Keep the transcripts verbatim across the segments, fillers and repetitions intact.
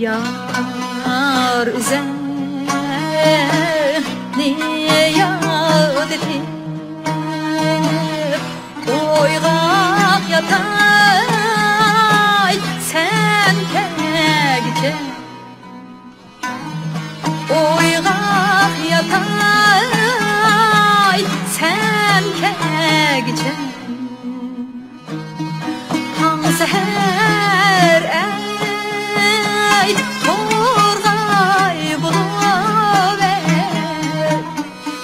يار ئۆزۈڭنى ياد ئېتىپ، ئويغاق ياتاي سەن كەلگۈچە. ئويغاق ياتاي سەن كەلگۈچە. تاڭ سەھەر ئەي تورغاي بولۇۋەر،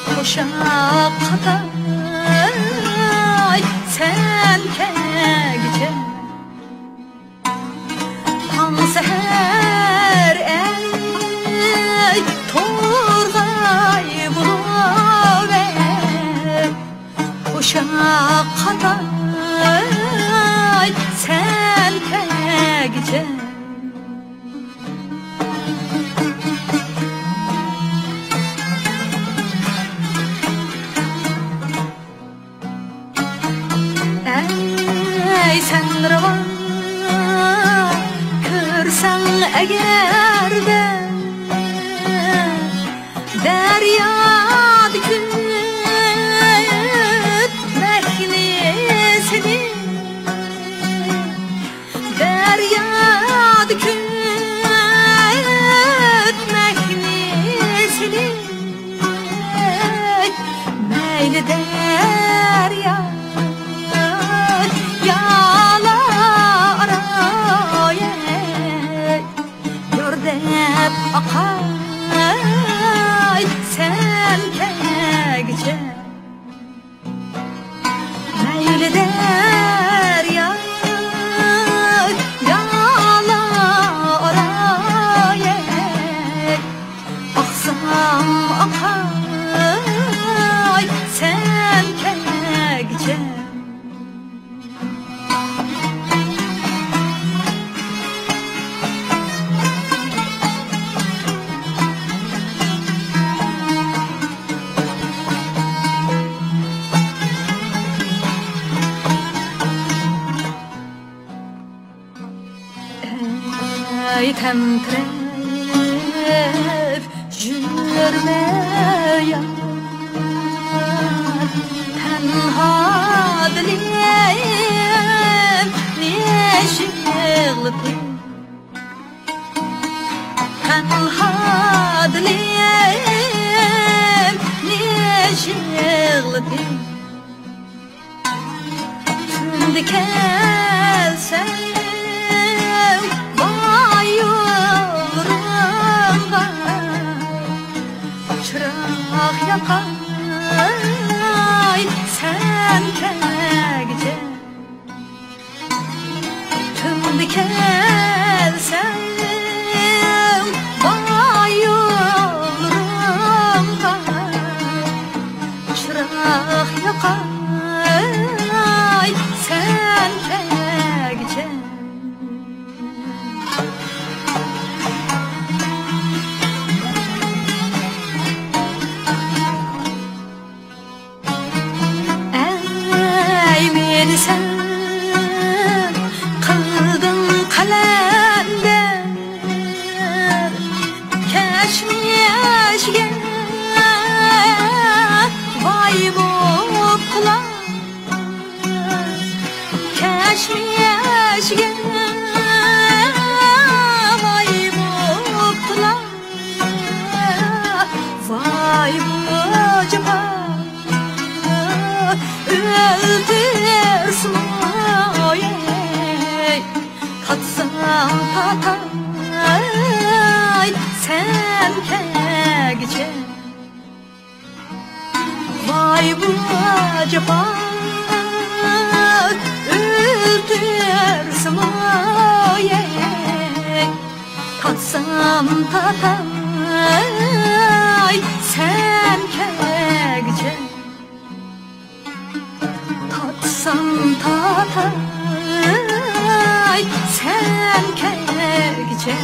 قوشاق قاتاي سەن كەلگۈچە. تاڭ سەھەر ئەي تورغاي بولۇۋەر، قوشاق قاتاي سەن كەلگۈچە. ئەي سەن راۋان كۆرسەڭ ئەگەردە، دەريادا كۆتمەكنى سېنى، دەريادا كۆتمەكنى سېنى. مەيلى دەريا يالا ئاراي، يۈر دەپ ئاقاي سەن كەلگۈچە. مەيلى دەريا يالا ئاراي، ئاقسام ئاقاي سەن كەلگۈچە. ئەي تەمتىرەپ يۈرمە يار، تەنھا دىلىم نەشە يىغلىتىپ، تەنھا دىلىم نەشە يىغلىتىپ. تۈندە كەلسەم باي يوللىرىمغا، چىراغ ياقاي سەن كەلگۈچە. تۈندە كەلسەم باي يوللىرىمغا، چىراغ ياقاي سەن كەلگۈچە. ئەي مېنى سەن قىلدىڭ قەلەندەر، كەچمىشكە ۋاي بوپتىلا، كەچمىشكە ۋاي بوپتىلا. ۋاي بۇ جاپا، ئۆلتۈرسىمۇ ئەي، تارتسام تارتاي سەن كەلگۈچە. ۋاي بۇ جاپا، ئۆلتۈرسىمۇ ئەي، تارتسام تارتاي سەن كەلگۈچە. تارتسام تارتاي سەن كەلگۈچە.